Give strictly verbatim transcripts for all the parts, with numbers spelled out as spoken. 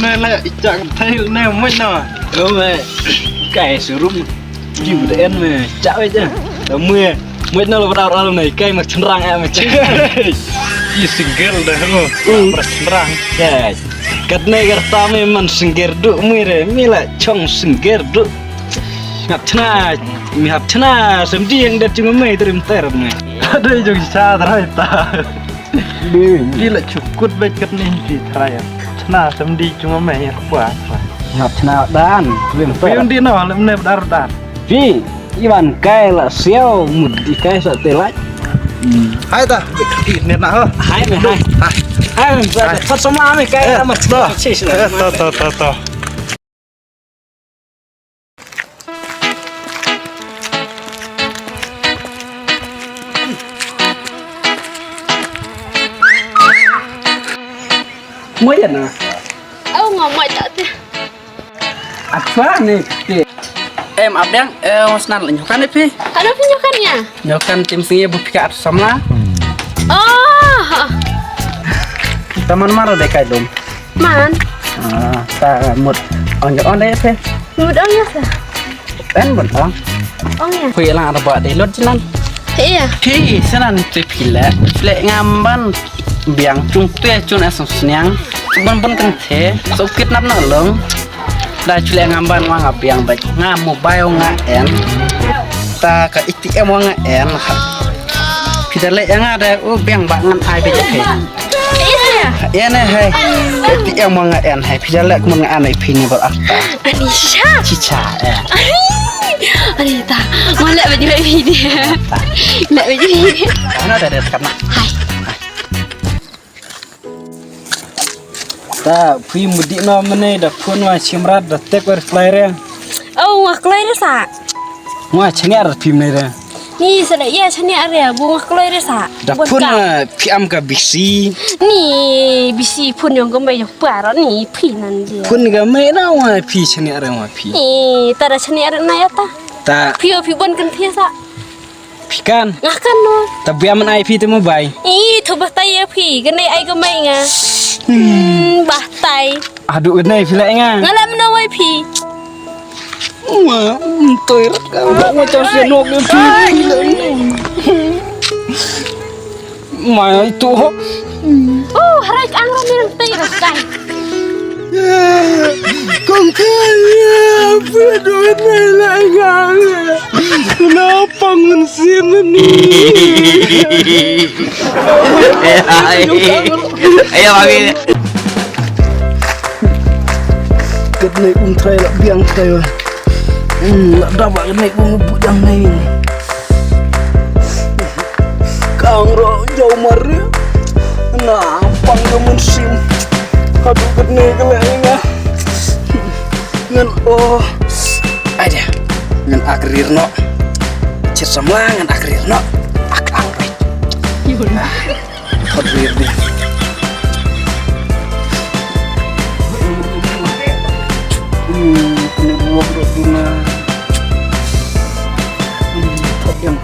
Me le, i chak thai ne, moj na. Lo me. Kai surum. Di bud en me. Chak we ja. Lo me. Moj na lo badar al ne, kai mak chynrang ya me. I single dah lo. Mak chynrang. Kai. Kat ne kat ta me man single du me re. Me la chong single du. Ngap chna. Me hap chna. Sem di yang dat chung me trim ter me. Ada jong sa trai ta. Di la chukut bad kat ni di trai. Chna sem di chung me ya kwa. Ngap chna dan. Trim ter. Yung di no lem ne badar dan. Phi, iwan kai la siaw mut di kai sa te lai. Hai ta, di ne na ho. Hai me hai. Hai. Hai me sa sa sama me kai la mat. To. To to to to. Mo ya na. Au nga mo ta te. Apa ni? Em abang, eh, snan la nyokan phi. Hano phi nyokan ya? Nyokan tim singi bu pika at samla. Oh. Taman maro de kai dum. Man. Ah, ta mut. On on de phi. Mut on ya sa. En bun on. On ya. Phi lang ada ba de lot jinan. Iya. Phi sanan te phi le. Phi le ngam ban biang chung te chung asam sniang. Bun bun kan te. So kit nap na long. Da chule ngam ban wa nga biang bek nga mobile nga en. Ta ka A T M wa nga en. Phi da le nga da u biang ba ngan ai bek ke. Iya. Ya ne hai. A T M wa nga en hai. Phi da le mun nga an ai phi ni ba ah. Anisha. Chicha. Eh. Anita. Mo le bek ni bek ni. Le bek ni. Ana da da kat na. Hai. Ta phi mudi no mene da phone wa shimrat da tek wa reply re. Oh, wa kloi re sa. Wa chani ar phi mene re. Ni sa da ya chani ar ya bu wa kloi re sa. Da phone wa phi am ka busy. Ni busy phone yong ko mai yong paro ni phi nan dia. Phone ga mai na wa phi chani ar wa phi. Ni ta da chani ar na ya ta. Ta. Phi o phi bon kan phi sa. Phi kan? Nga kan no. Ta bia man ai phi te mo bai. I thu batai ya phi, kane ai ko mai nga. Hmm, batai. Adu kane phi lai nga. Nga lam no wai phi. Ma, toi rak ka. Ma, ma chau se nok de phi. Ma, itu ho. Oh, harai ka ang ram yang tai rak kai. Kong kaya, padu na la nga. Kenapa ngensin ni? Ayo, ayo, ayo. Kat ni um trai la biang trai. Hmm, la daba kat ni um bu jang ni. Kang ro jau mari. Na pang ngemun sim. Aduh kat ni kele nga. Ngan oh. Aja. Ngan akrir no. Chet samla ngan akrir no. Ak ang. Hot rir dia. Hmm, kena buah dok duna. Hmm, thot yang,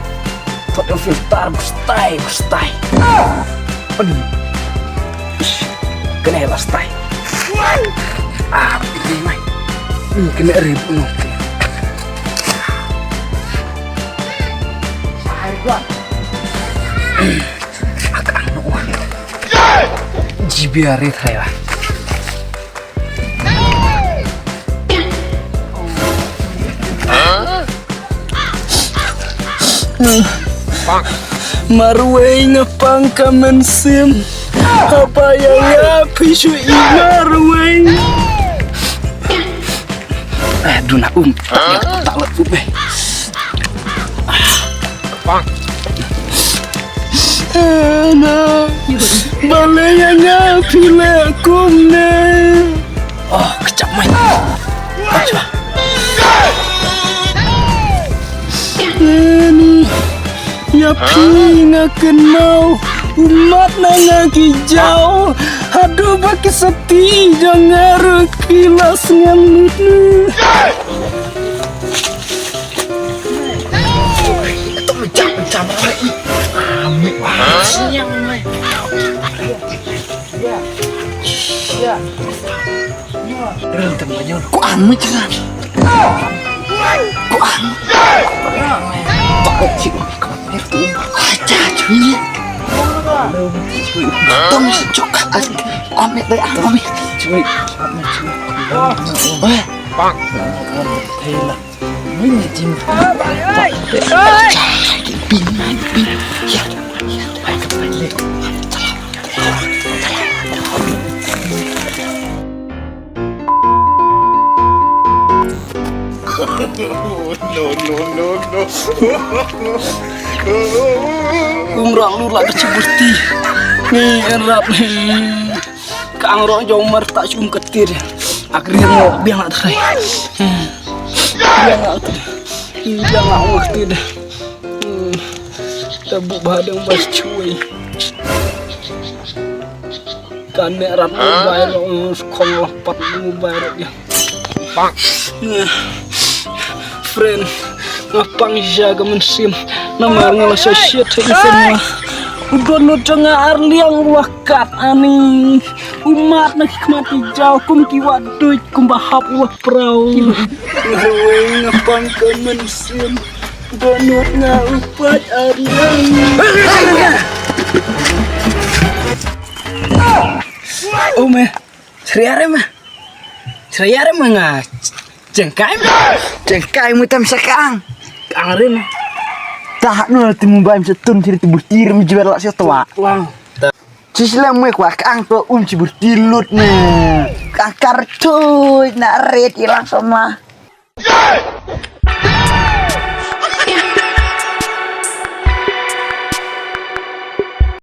thot yang filter gustai, gustai. Aduh. Ish, kena lastai. Ah, ini mai. Hmm, kena ribut no. Air gua. Ak ang no. G B R thai ba. Marwei nga pang ka mynsiem. Haba ïa nga phi shu i marwei. Eh, duna um. Tak la um eh. Ana. Balei ïa nga phi leh kumne. Oh, kejap mai. Kejap. Ani. Ïa phi nga kynmaw, u mat na nga ki jaw. Haduh ba ki sati jong nga ruh ki la sngew lut. Rel tem banyo. Ko ang me chan. Ko ang. Ba ko chi ko mer tu. Acha chui. Tom si chok. Ame dai ame. Chui. Ame chui. Eh. Bang. Thela. Mun ni jim. Ping ping. Ya. Ya. Ai ka pai le. No, no, no, no. Kum rang lu la ka chiburti. Ni en rap ni. Ka ang rong jong mar ta chum ka tir. Ak riang ngo biang la trai. Biang la trai. Biang la ong ka tir. Hmm. Ta bu ba dang bas chui. Kan ne rat mobile, mm, khong lah pat mobile ya. Friend, nga pang ja ka mynsiem. Namar nga la sa shit ha i sen ma. U don u jong nga ar liang u wa kat ani. U mat na ki khmat i jaw kum ki wa duit kum ba hap u wa prau. Nga pang ka mynsiem. Donut nga upat arian. Oh me, seriare ma. Seriare ma nga. Jengkai ma. Jengkai mu tam sakang. Angrin. Tah no timu baim setun siri tibur tirim jibar la siotwa. Wow. Sisle mu kwa kang to um tibur tilut ne. Kang kartui na red ilang sama.